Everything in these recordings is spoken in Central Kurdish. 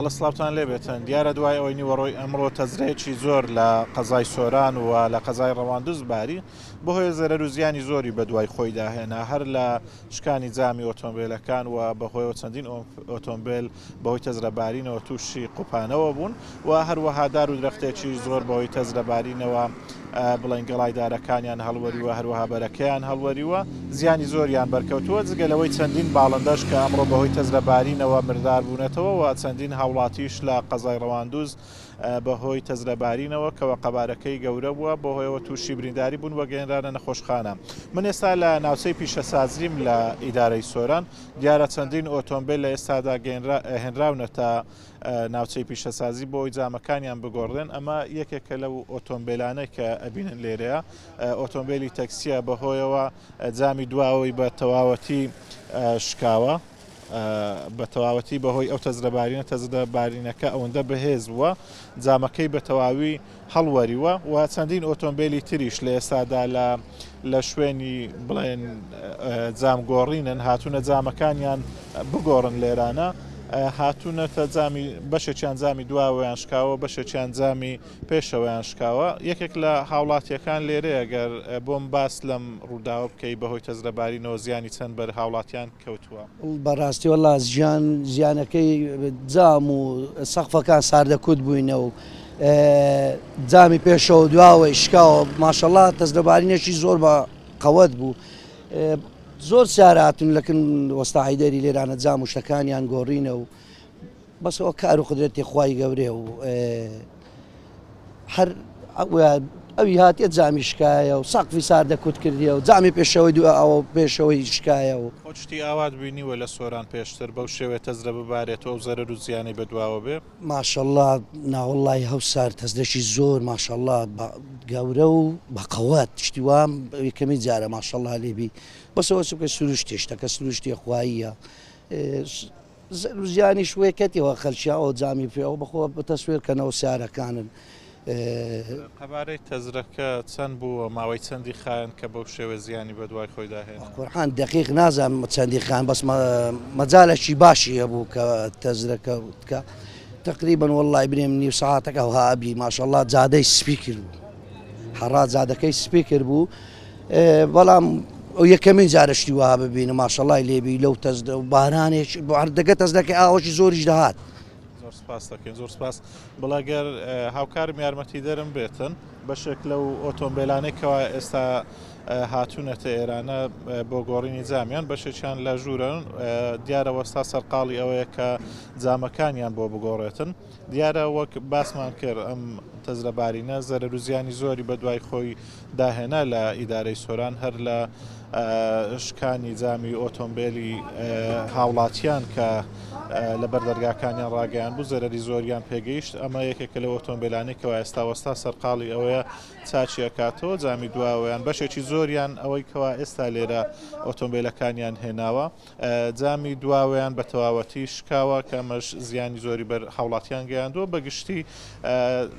بەڵێ سڵاوتان لێبێتن. دیارە دوای ئەوەی نیوەڕۆی ئەمڕۆ تەزرەیەکی زۆر لە قەزای سۆران و لە قەزای ڕەواندز باری، بەهۆی زەرەر و زیانی زۆری بەدوای خۆیدا هێنا، هەر لە شکانی جامی ئۆتۆمبێلەکان و بەهۆیەوە چەندین ئۆتۆمبێل بەهۆی تەزرە بارینەوە تووشی قوپانەوە بوون و هەروەها دار و درەختێکی زۆر بەهۆی تەزرە بارینەوە بڵێن گەڵای دارەکانیان هەڵوەریوە، هەروەها بەرەکەیان هەڵوەریوە، زیانی زۆریان بەرکەوتووە، جگە لەوەی چەندین باڵندەش کە ئەمڕۆ بەهۆی تەزرە بارینەوە مردار بوونەتەوە و چەندین هاوڵاتیش لە قەزای ڕەواندوز بەهۆی تەزرە بارینەوە کەوە قەبارەکەی گەورە بووە بەهۆیەوە تووشی برینداری بوون و گەیەنرانە نەخۆشخانە. من ئێستا لە ناوچەی پیشەسازیم لە ئیدارەی سۆران، دیارە چەندین ئۆتۆمبێل لە ئێستادا هێنراونەتە ناوچەی پیشەسازی بۆ ئەوەی جامەکانیان بگۆڕدرێن، ئەمە یەکێکە لەو ئۆتۆمبێلانەی کە ئەبینن لێرەیە، ئۆتۆمبێلی تەکسیە، بەهۆیەوە جامی دواوەی بە تەواوەتی شکاوە، بە تەواوەتی بەهۆی ئەو تەزرە بارینە، تەزرە بارینەکە ئەوەندە بەهێز بووە جامەکەی بە تەواوی هەڵوەریوە و چەندین ئۆتۆمبێلی تریش لە ئێستادا لە لە شوێنی بڵێن جام گۆڕینن هاتوونە جامەکانیان بگۆڕن لێرانە هاتوونەتە جامی بەشێکیان جامی دواوەیان شکاوە بەشێکیان جامی پێشەوەیان شکاوە یەکێک لە هاوڵاتیەکان لێرەیە گەر بۆم باس لەم ڕووداوە بکەی بەهۆی تەزرەبارینەوە زیانی چەند بەر هاوڵاتیان کەوتووە؟ بەڕاستی وەڵا زیان زیانەکەی جام و سەقفەکان ساردەکوت بووینە و جامی پێشەوە دواوەی شکاوە ماشەڵا تەزرەبارینێکی زۆر بە قەوەت بوو زۆر سیارە هاتون لەکن وەستا حەیدەری لێرانە جام و شتەکانیان گۆڕینە و بەس ئەوە کار و قدرەتی خوای گەورەیە و هەر ئەوی هاتیە جامی شکایە و سەقفی ساردە کوت کردیە و جامی پێشەوەی دو ئەوە پێشەوەی شکایە و. خۆت شتی ئاوات بینیوە لە سۆران پێشتر بەو شێوەیە تەزرە ببارێتەوە و زەرەر و زیانی بەدواوە بێ؟ ماشەڵا ناوەڵای هەوسار تەزرەکی زۆر ماشەڵا گەورە و بەقەوەت شتی وام یەکەمی جارە ماشەڵا لێبی بەس ئەوە چ بکەی سروشتیە شتەکە سروشتیە خواییە زیانیش وێ کەتیەوە خەلکیا ئەو جامی پێ ئەو بەخۆ تەسوێر کەنەوە سیارەکانن. قەبارەی تەزرەکە چەند بوو و ماوەی چەندی خایاند کە بەو شێوەیە زیانی بەدوای خۆیدا هێنا؟ قورعان دەقیق نازانم چەندی خایاند بەس مەجالەکی باشی هەبوو کە تەزرەکە تکا تەقریبەن وەڵڵای بنێم نیو سەعاتەک ئەوها ئەبی ماشەڵڵا جادەی سپی کردبوو حەڕا جادەکەی سپی کردبوو بەڵام ئەو یەکەمین جارە شتی وەها ببینم ماشەڵای لێبی لەو تەزدە و بارانێک بۆ هەردەگە تەزدەکە ئاوەشی زۆریش دەهات. زۆر سپاس دەکەین زۆر سپاس بڵێ گەر هاوکارم یارمەتیدەرم بێتن بەشێک لەو ئۆتۆمبیلانەی کەوا ئێستا هاتوونەتە ئێرانە بۆ گۆڕینی جامیان بەشێکیان لە ژوورن دیارە وەستا سەرقاڵی ئەوەیە کە جامەکانیان بۆ بگۆڕێتن دیارە وەک باسمان کرد ئەم تەزرە بارینە زەرەر و زیانی زۆری بەدوای خۆی داهێنا لە ئیدارەی سۆران هەر لە شکانی جامی ئۆتۆمبێلی هاوڵاتیان کە لە بەر دەرگاکانیان ڕاگەیان بوو زەرەری زۆریان پێگەیشت ئەمە یەکێکە لە ئۆتۆمبیلانی کەوا ئێستا وەستا سەرقاڵی ئەوەیە چاکی ئەکاتەوە جامی دواوەیان بەشێکی زۆریان ئەوەی کەوا ئێستا لێرە ئۆتۆمبیلەکانیان هێناوە جامی دواوەیان بە تەواوەتی شکاوە کە ئەمەش زیانی زۆری بەر هاوڵاتیان گەیاندووە. بە گشتی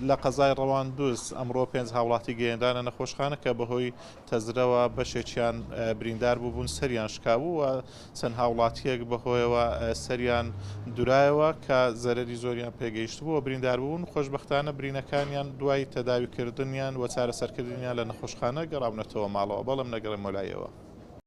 لە قەزای ڕەواندوز ئەمڕۆ پێنج هاوڵاتی گەیەنرانە نەخۆشخانە کە بەهۆی تەزرەوە بەشێکیان بریندار بووبوون سەریان شکابوو و چەند هاوڵاتییەک بەهۆیەوە سەریان دورایەوە کە زەرەری زۆریان پێگەیشتبوو و بریندار بوون. خۆشبەختانە برینەکانیان دوای تەداویکردنیان و چارەسەرکردنیان لە نەخۆشخانە گەڕاونەتەوە ماڵەوە. بەڵێم نەگەڕێمەوە لای ئێوە.